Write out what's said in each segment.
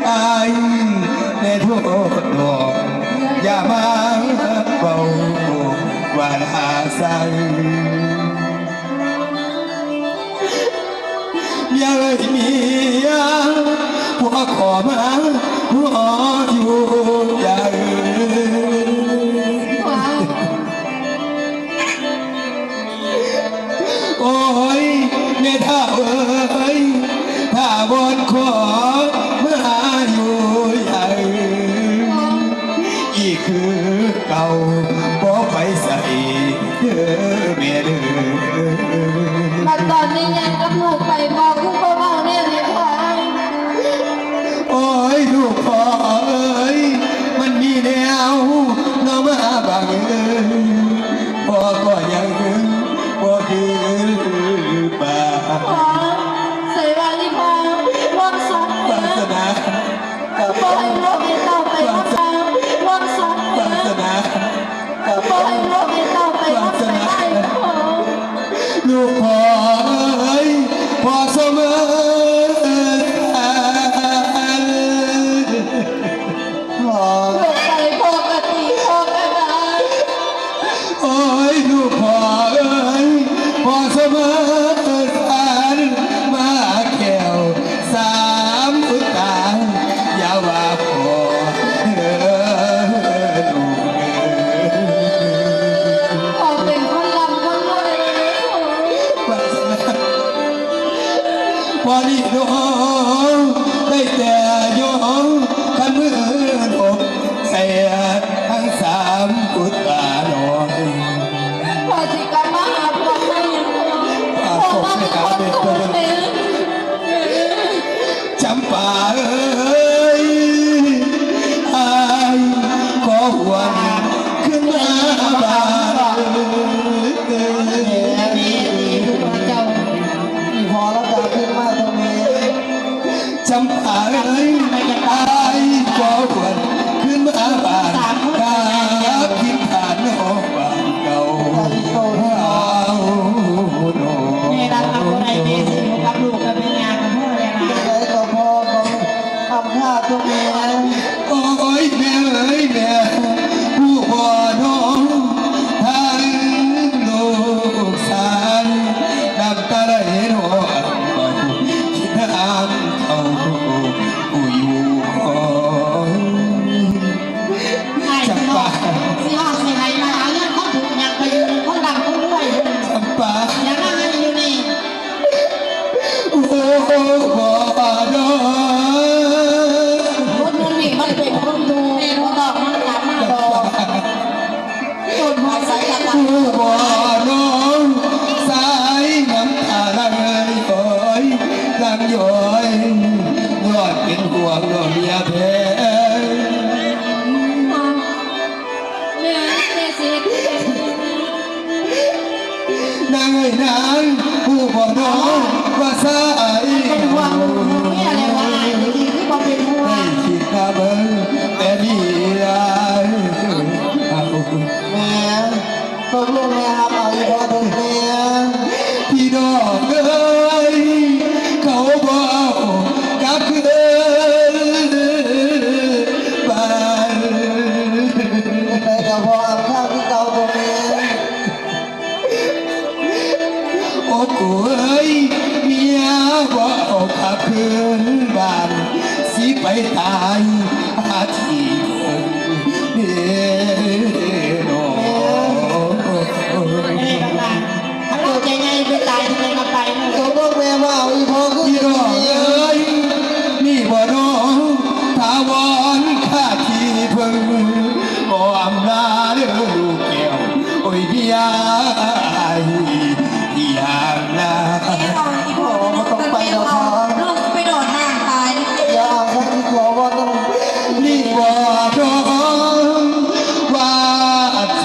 ອ້າຍແນ່ໂທດດອກ ຢ່າມາເວົ້າວ່າລາສັງ ເມຍເອີຍເມຍ ຜົວຂໍມາຮອຢູ່ໃຈ. ໂອ້ຍ ແມ່ທ້າວເອີຍ ຖ້າບ່ອນຂໍມາຢູ່ໃຫຍ່ ອີກຄືເກົ່າ ບໍ່ໄປໃສເດີ້ແມ່ເດີ້. ບັດຕອນນີ້ຍາຍກັບລູກໄປ ພໍ່ຄືບໍ່ເວົ້າແນວນີ້ພໍ່? ໂອ້ຍ ລູກພໍ່ເອີຍ ມັນມີແນວເນາະມາບັງເອີຍ ພໍ່ກໍຍັງບໍ່ຄືປ້າ. ພໍ່ ໃສ່ວ່າອີ່ພໍ່ ວອນສັກ ວາສະໜາ ບໍ່ໃຫ້ລູກໃຫ້ເຕົ້າໄປນຳກັນ ວອນສັກ ວາສະໜາ ບໍ່ໃຫ້ລູກໃຫ້ເຕົ້າໄປນຳກັນ ລູກພໍ່ເອີຍ ພໍ່ສົມເອີຍ. ລູກໄປພໍ່ກະຕີ ພໍ່ກະດາ. ໂອ້ຍ ລູກພໍ່ເອີຍ ພໍ່ສົມເອີຍ ມາແກ້ວສາມບຸດຕາ ຢ່າວ່າພໍ່ເດີ້ລູກເດີ້. ພໍ່ເປັນຄົນລ່ຳຄົນລວຍ ພໍ່ນີ້ເນາະ ໄດ້ແຕ່ຍ້ອງຄັນມືນົບ ໃສ່ທັງສາມບຸດຕານ້ອຍ ວ່າຊິກັບມາຫາພວກເຮົາ ພວກເຮົາເປັນຄົນທຸກເປັນ. ຈຳປາເອີຍ ອ້າຍຂໍຫວນຄືນມາບ້ານ. ເຈົ້າ ອີ່ພໍ່ລາວກະຂຶ້ນມາຕົງນີ້. ຈຳປາເອີຍ ອ້າຍຂໍຫວນຄືນມາບ້ານ ກັບຖິ່ນຖານນອກບ້ານເກົ່າເຮົາເນາະ. ແມ່ລະທຳບໍ່ໄດ້ ແມ່ຊິຢູ່ກັບລູກກັບເມຍກໍພໍແລ້ວລະ. ຈັ່ງໃດກໍພໍ່ຂອງອຳພາຕົວແມ່. ໂອ້ຍ ແມ່ເອີຍແມ່ ຮູ້ບໍ່ນ້ອງ ທັງລູກຊາຍ ນ້ຳຕາໄຫຼນອງເບົາ ຄິດຫາເຂົາຜູ້ຢູ່ຄອຍ. ຈຳປາ ຊິວ່າຊິໄຫຼມາຫາເລື່ອງຄວາມທຸກຍາກໄປຢູ່ນຳຄົນລ່ຳຄົນລວຍ. ຈຳປາ ຢ່າມາໃຫ້ຢູ່ນີ້. ໂອ້ ບໍ່ດອກ ຄົນນີ້ມັນເປັນຄົນຢູ່ ແມ່ບໍ່ບອກມັນກັບມາດອກ. ຮູ້ບໍ່ນ້ອງ ສາຍນ້ຳຕາຫຼັ່ງເອີຍ ຫຼັ່ງຍ້ອຍ ຍ້ອນເປັນຫ່ວງນ້ອງເມຍແທ້. ແມ່ ແມ່ຊິເຮັດຈັ່ງໃດ? ນາງເອີຍນາງ ຮູ້ບໍ່ນ້ອງວ່າຊາຍ ເປັນຫ່ວງເມຍແລ້ວວ່າອ້າຍ ຄືບໍ່ເປັນຫ່ວງ ໄດ້ຄິດມາເບິ່ງແຕ່ມີອ້າຍ. ແມ່ ຕົກລົງແມ່ຮັບເອົາອີ່ພໍ່ເຖິງແມ່. ພີ່ນ້ອງເອີຍ ເຂົາບໍ່ເອົາກັບຄືນບ້ານ ຈັ່ງໃດກໍບໍ່ອຳພາຄືເກົ່າຕົວແມ່. ໂອ້ກູເອີຍ ເມຍບໍ່ເອົາກັບຄືນບ້ານ ຊິໄປຕາຍຫາທີ່ເພິ່ງເດເນາະ. ຄັນເຈົ້າໃຈໃຫຍ່ໄປຕາຍທີ່ໃດກໍໄປ. ຕົກລົງແມ່ວ່າເອົາອີ່ພໍ່ຄື ພີ່ນ້ອງເອີຍ ມີບໍ່ນ້ອງຖາວອນຄາທີ່ເພິ່ງ ຂໍອຳລາເດີລູກແກ້ວ ໂອ້ຍ ເມຍອ້າຍ ທີ່ຫາກນາ. ພໍ່ ບໍ່ຕ້ອງໄປດອກພໍ່ ລູກຊິໄປໂດດນ້ຳຕາຍ. ຢ່າ ຂ້າຊິຂໍ ບໍ່ຕ້ອງ. ນີ້ບໍ່ດອກວາ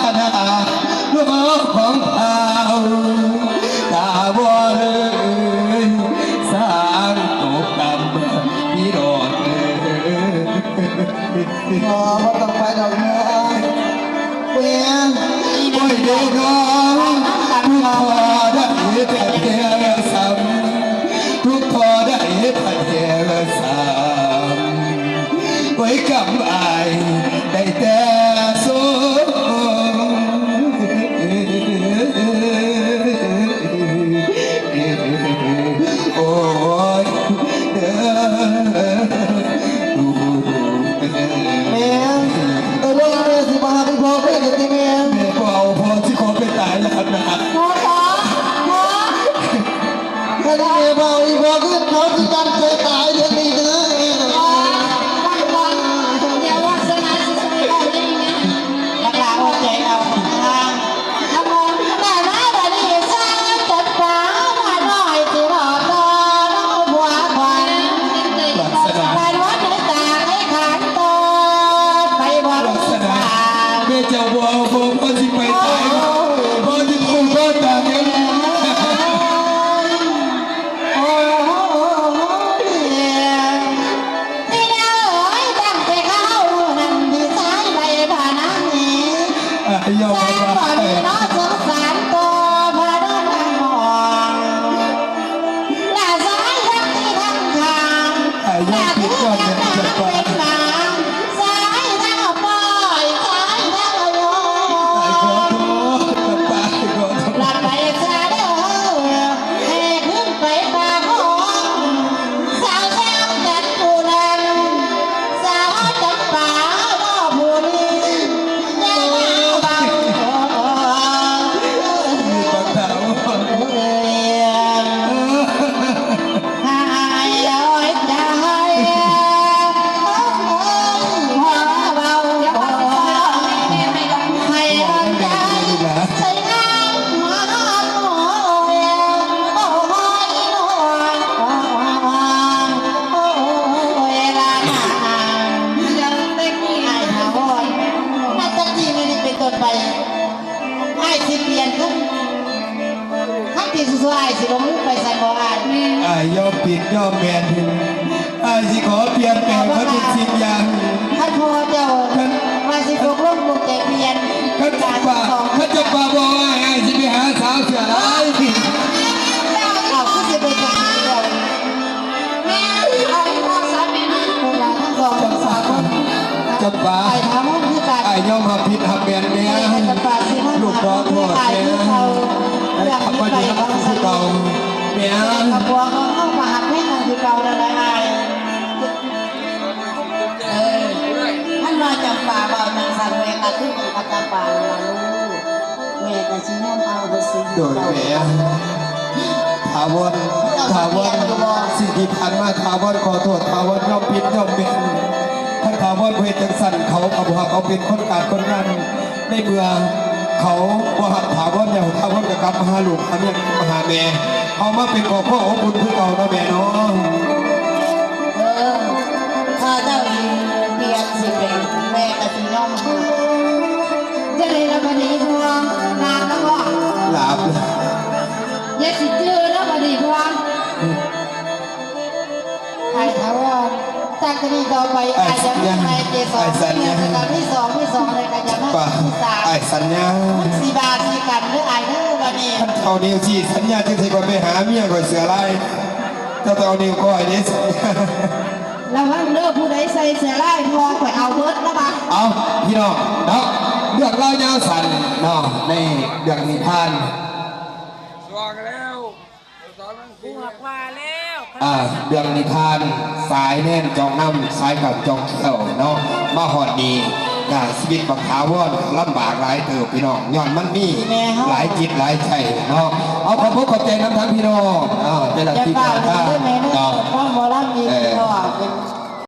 ສະໜາ ລູກຂອງເຮົາ ຕາບອດເອີຍ ສ້າງຕົກຕ່ຳ ພີ່ນ້ອງເອີຍ. ບໍ່ ບໍ່ຕ້ອງໄປດອກເດີ. ໂອ້ຍເດີນ້ອງ ທຸກທໍລະໄນແທ້ໆ ຊ້ຳ ທຸກທໍລະໄນ ແຕ່ສາມ ໄວ້ກັບອ້າຍໄດ້ແຕ່ສົມ ໂອ້ຍ ເດີ ແມ່ ຕະຫຼອດແມ່ຊິມາຫາພໍ່ເພິ່ນຕິແມ່ ແມ່ບໍ່ເອົາ ພໍ່ຊິຂໍໄປຕາຍແລ້ວນະ ພໍ່ ພໍ່ ຄັນແມ່ບໍ່ເອົາອີ່ພໍ່ຄືນ ເຂົາຊິຕັດໃຈຕາຍດຽວນີ້ເດີ ບັກຫຼາອອກໃຈເອົາ ແມ່ນວ່າບັດນີ້ສາວຈຳປາ ໜ້ານ້ອຍຊິເວົ້າຕໍ່ນ້ອງບົວຂວັນ ວ່າຊິມານວນໃນຕາໃນຂັນຕໍ່ໄປບໍ່ ແມ່ເຈົ້າບໍ່ເອົາ ພໍ່ຊິໄປຕາຍ ພໍ່ຊິຜູກຄໍຕາຍ ໂອ້ຍ ໂອ້ຍ ໂອ້ຍ ໂອ້ຍ ພີ່ນ້ອງເອີຍ ຕັ້ງແຕ່ຄາວນັ້ນ ພີ່ຊາຍໄປພານາງນີ້ ອ່ະ ຍອມຮັບວ່າ ສາງບໍ່ມີເນາະ ສົງສານຕໍ່ພະດອນນາງມອງ ຫຼ້າຊາຍທັງທີ່ທັງຂ້າງ ອ່ະ ຍອມຜິດກ່ອນ ນາງເປັນນາງ ຊາຍທັງປ່ອຍ ຊາຍທັງໂຍ ອ່ະ ຂໍໂທດ ຂອບໃຈ ຂໍໂທດ ລະໄປຊະເດີ ໃຫ້ຂຶ້ນໄປປາກຫ້ອງ ສາວແຊວກັນຜູ້ນັ້ນ ສາວຈຳປາເນາະຜູ້ນີ້ ຢ່າມາເວົ້າ ບັກເຖົ້າ ໃຫ້ນ້ອຍໃຈ ເວົ້າ ເວົ້າ ໃຫ້ອ່ອນໃຈ ໃສ່ງາມ ເວລາ ນັບແຕ່ກີ້ນີ້ເປັນຕົ້ນໄປ ອ້າຍຊິປ່ຽນຄື ຄັນທີ່ສຸດທ້າຍຊິລົງມືໄປຊັ້ນບໍ່ອ້າຍ? ອ້າຍຍອມຜິດຍອມແມ່ນ ອ້າຍຊິຂໍປ່ຽນແປງມາທຸກສິ່ງຢ່າງ ຄັນພໍ່ເຈົ້າວ່າຊິຕົກລົງລົງໃຈປ່ຽນ ຄັນຈຳປາ ຄັນຈຳປາບໍ່ອ້າຍ ອ້າຍຊິໄປຫາສາວເສື້ອລາຍ ອ້າວ ຄືຊິໄປຈັງຊັ້ນແລ້ວ ແມ່ນ ເອົາອີ່ພໍ່ສາມີນະ ພວກຫຼານທັງສອງທັງສາມຄົນ ຈຳປາ ອ້າຍຖາມເຮົາຄືກັນ ອ້າຍຍອມຮັບຜິດຮັບແມ່ນແມ່ ແມ່ຈຳປາຊິມາ ລູກຂໍໂທດແມ່ ໃຫ້ກັບມາຢູ່ນຳກັນຄືເກົ່າ ແມ່ ຄອບຄົວຂອງເຮົາກໍຮັກແພງກັນຄືເກົ່ານັ້ນແຫຼະອ້າຍ ເອີ ຄັນວ່າຈຳປາເວົ້າຈັ່ງຊັ້ນ ແມ່ກໍຖືກັບຈຳປານັ້ນລະລູກ ແມ່ກໍຊິຍອມອະໂຫສິ ໂດຍແມ່ ຖາວອນ ຖາວອນ ສິ່ງທີ່ຜ່ານມາ ຖາວອນຂໍໂທດ ຖາວອນຍອມຜິດຍອມແມ່ນ ຄັນຖາວອນບໍ່ເຮັດຈັ່ງຊັ້ນ ເຂົາກໍບໍ່ຮັກເອົາເປັນຄົນການຄົນງານ ໃນເມື່ອເຂົາບໍ່ຮັກຖາວອນແລ້ວ ຖາວອນກໍກັບມາຫາລູກຫາເມຍ ມາຫາແມ່ ເຮົາມາເປັນຄອບຄົວອົບອຸ່ນຄືເກົ່າເນາະແມ່ເນາະ. ເອີ ຖ້າເຈົ້າຊິປ່ຽນຊິເປັນແມ່ກໍຊິຍອມໃຫ້ ຈັ່ງໃດລະບັດນີ້ພວກ ຫຼາບແລ້ວບໍ່? ຫຼາບແລ້ວ ຢ່າຊິຈື່ເດີບັດນີ້ພວກ ອ້າຍຖາວອນ ຈາກນີ້ຕໍ່ໄປ ອ້າຍຈະມີໃໝ່ເກສອນ ມີສອງ ມີສອງ ແລ້ວກໍຢ່າມາມີສາມ ອ້າຍສັນຍາ ມັນຊິບາດຊິກັນເດີອ້າຍເດີບັດນີ້ ຄັນເອົານິ້ວຊີ້ສັນຍາ ຈັ່ງໃດຂ້ອຍໄປຫາເມຍຂ້ອຍເສື້ອລາຍ ເຈົ້າຕ້ອງເອົານິ້ວກ້ອຍເດ້ສັນຍາ ລະວັງເດີ ຜູ້ໃດໃສ່ເສື້ອລາຍ ພໍ່ຂ້ອຍເອົາເບິດລະບາດ ເອົາ ພີ່ນ້ອງເນາະ ເລື່ອງລາວຍາວສັ້ນເນາະ ໃນເລື່ອງນິທານ ວ່າແລ້ວ ອ່າ ເລື່ອງນິທານ ສາຍແນນຈອງນ້ຳ ສາຍກຳຈອງແກ້ວເນາະ ມາຮອດນີ້ ກະຊີວິດບັກຖາວອນລຳບາກຫຼາຍເຕີບພີ່ນ້ອງ ຍ້ອນມັນມີຫຼາຍຈິດຫຼາຍໃຈເນາະ ເອົາ ຂອບອົກຂອບໃຈນຳທັງພີ່ນ້ອງ ເອີ ແຕ່ລະທີມງານ